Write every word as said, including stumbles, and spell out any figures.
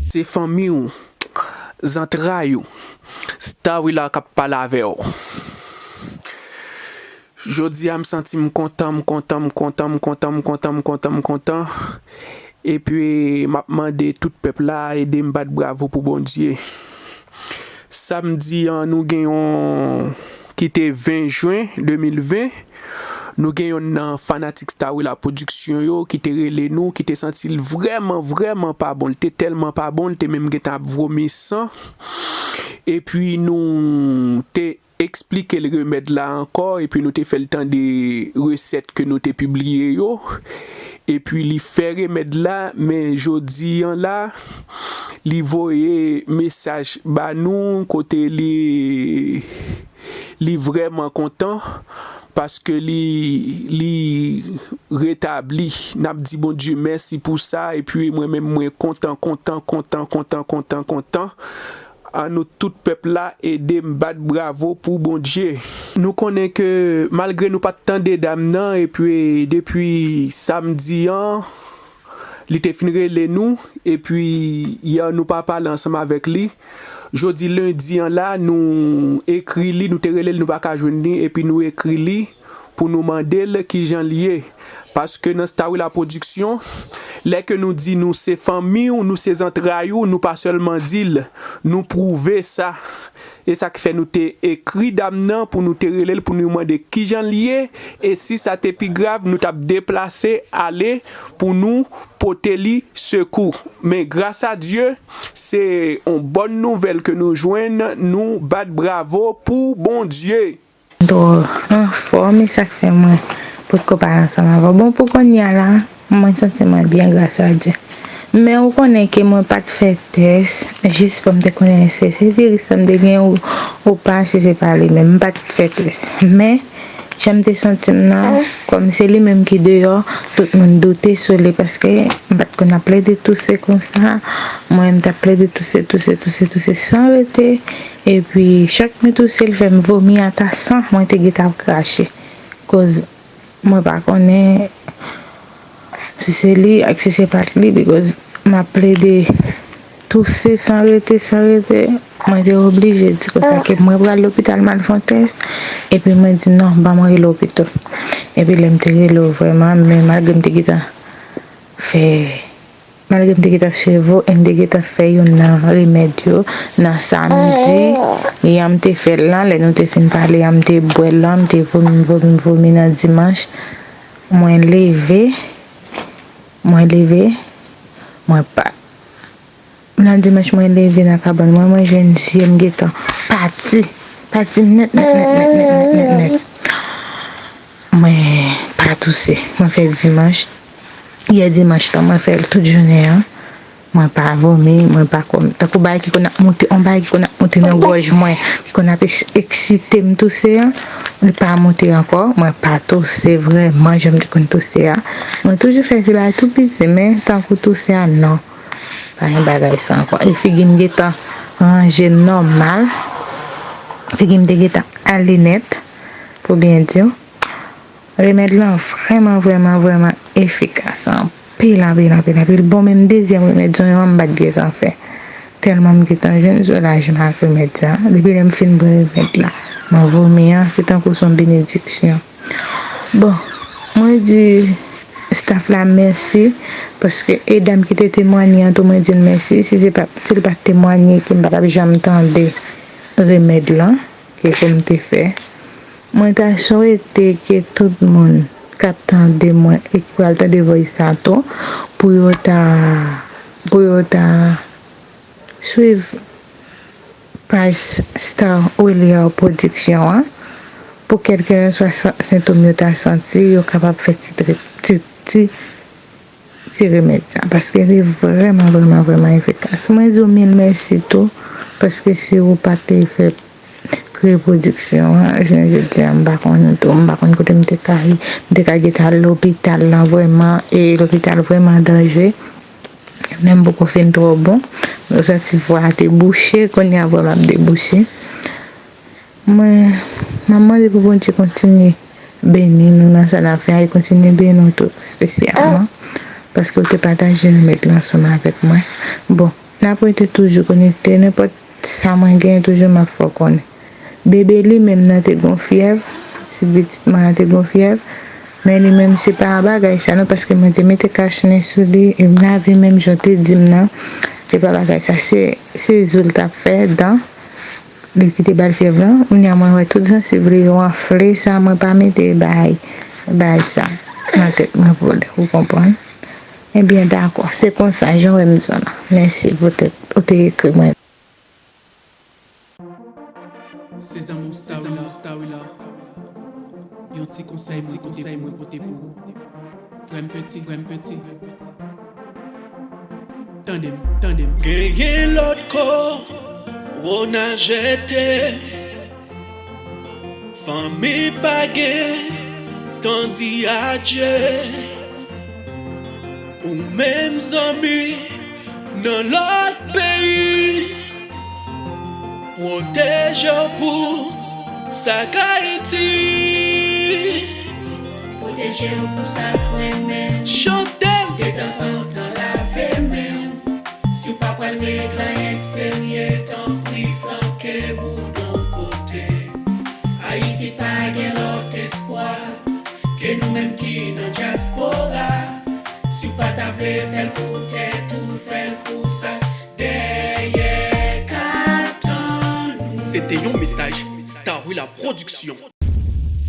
Se fanmi w, zantray ou, Starwilla k ap pale avè w. Jodi a, m santi m kontan, m kontan, m kontan, m kontan, m kontan, m kontan, m kontan. Epi, m ap mande tout pèp la ede m bat bravo pou Bondye. Samdi an, nou gen yon, ki te ven jen de mil ven, nou gen yonn nan fanatik Starwilla Production yo ki te rele nou, ki te santi l vrèman, vrèman pa bon. Li te tèlman pa bon, li te menm gentan ap vomi san. Epi nou te eksplike l remèd la ankò, epi nou te fè l tande resèt ke nou te pibliye yo. Epi li fè remèd la, men jodi an la, li voye mesaj ba nou kote li, li vrèman kontan paske li, li retabli. N ap di Bondye mèsi pou sa, epi mwen menm mwen kontan, kontan, kontan, kontan, kontan, kontan. An nou tout pèp la ede m bat bravo pou Bondye. Nou konnen ke malgre nou pa t tande dam nan, epi depi samdi an, li te fin rele nou, epi yè nou pa pale ansanm avèk li. Jodi lendi an la, nou ekri li, nou te rele l, nou pa ka jwenn li, epi nou ekri li pou nou mande l kijan l ye. Paske nan Starwilla Production, lè ke nou di nou se fanmi w, nou se zantray ou, nou pa sèlman di l, nou pwouve sa. E sa k fè nou te ekri dam nan pou nou te rele l, pou nou mande kijan l ye, e si sa te pi grav, nou t ap deplase ale pou nou pote li sekou. Men gras a Dye, se yon bòn nouvèl ke nou jwenn, nou bat bravo pou Bondye. M twò anfòm, e sa k fè mwen potko pale ansanm avè w. Bon, pou kounye a la, mwen santi mwen byen, gras a Dye. Men ou konnen ke mwen pa t fè tès, jis pou m te konnen èske se viris sa m te gen ou, ou pa, si se pa li menm, m pa t fè tès. Men, jan m te santi m nan, kòm se li menm ki deyò, tout moun doute sou li, paske m pa t konn ap plede touse konsa. Mwen, m t ap plede touse, touse, touse, touse san rete. Epi, chak mwen touse, l fè m vomi ata san mwen te gentan ap krache. Koz mwen pa konnen si se li ak si se pa t li, because m ap plede touse san rete, san rete. Mwen te oblije di konsa ke mwen pral lopital, m al fè yon tès. Epi mwen di non, ban mwen rele w pito. Epi lè m te rele w vrèman, men malgre m te gentan fè Malgre m te gentan swiv ou, e m te gentan fè youn nan remèd yo nan samdi, jan m te fè l lan, lè nou te fin pale an, m te bwè l lan, m te vomi, m vomi, m vomi nan dimanch. Mwen leve, mwen leve, mwen pa. Nan dimanch, mwen leve nan kabann mwen, mwen jwenn zye m gentan pati, pati nèt, nèt, nèt, nèt, nèt, nèt, nèt. Mwen pa touse. Mwen fè l dimanch. Yè dimanch lan, mwen fè l tout jounen an. Mwen pa vomi, mwen pa kòm, tankou bagay ki konn ap monte, yon bagay ki konn ap monte nan gòj mwen, ki konn ap eks-, eksite m touse an, li pa monte ankò. Mwen pa touse vrèman, jan m te konn touse a. Mwen toujou fè ti bagay tou piti, men tankou touse a, non. Pa gen bagay sa ankò. E figi m gentan ranje nòmal. Figi m te gentan ale nèt, pou byen di w. Remèd lan vrèman, vrèman, vrèman efikas. Anpil, anpil, anpil, anpil. Bon, menm dezyèm remèd, zonyon an, m pa t gentan fè. Tèlman m gentan jwenn soulajman ak remèd sa. Depi lè m fin pran remèd la, mwen vomi an, se tankou se yon benediksyon. Bon, mwen di staff la mèsi, paske e dam ki te temwanye an tou, mwen di l mèsi. Si se pa, si l pa t temwanye, ke m pa t ap janm tande remèd lan, ke pou m te fè. Mwen ta swete ke tout moun k ap tande mwen e ki pral tande voice sa tou, pou yo ta, pou yo ta swiv paj Star Willier Production an, pou kèlkeswa sa-, sentòm yo ta santi, yo kapab fè ti tre-, ti, ti, ti remèd sa, paske li vrèman, vrèman, vrèman efikas. Mwen di w mil mèsi tou, paske si ou pa te fè kreye pwodiksyon an, jounen jodi a, m pa konn tou, m pa konn kote m te ka ye, m te ka gentan al lopital lan vrèman, e lopital vrèman danje. Men m poko fin twò bon. Mwen santi vwa a te bouche, kounye a vwa m ap debouche. Mwen, m ap mande pou Bondye kontinye beni nou nan sa n ap fè a, e kontinye beni w tou espesyalman, paske w te pataje remèd lan ansanm avèk mwen. Bon, N ap rete toujou konekte, nenpòt sa mwen gen, toujou m ap fè w konnen. Bebe li menm nan te gon fyèv, si pitit mwen an te gon fyèv, men li menm se pa bagay sa non, paske mwen te mete kach nen sou li, e m lave menm jan w te di m nan, se pa bagay sa, se, se zo l t ap fè, dan, li ki te ba l fyèv lan, kounye a mwen wè tout zansiv li yo anfle, sa mwen pa mete bay, bay sa nan tèt mwen pou li, ou konprann? Ebyen, dakò, se konsa, jan w wè m di w lan. Mèsi poutèt ou te ekri mwen. Se zanmi w Stawila. Yon ti konsèy mwen pote pou ou. Frè m peti, frè m peti. Tande m, tande m. Genyen lòt kò, wona jete. Fanmi pa gen tan di adye. Ou menm zanmi nan lòt peyi. Pwoteje w pou sa k Ayiti. Pwoteje w pou sa k renmen. Chante l. Detanzantan lave men w. Si w pa pral regle anyen k serye, tanpri flanke boudon kote. Ayiti pa gen lòt espwa ke nou menm ki nan dyaspora. Si w pa ta vle fè l pou tèt ou, fè l pou sa k dèyè k ap tann ou. Se te yon mesaj Starwila Production.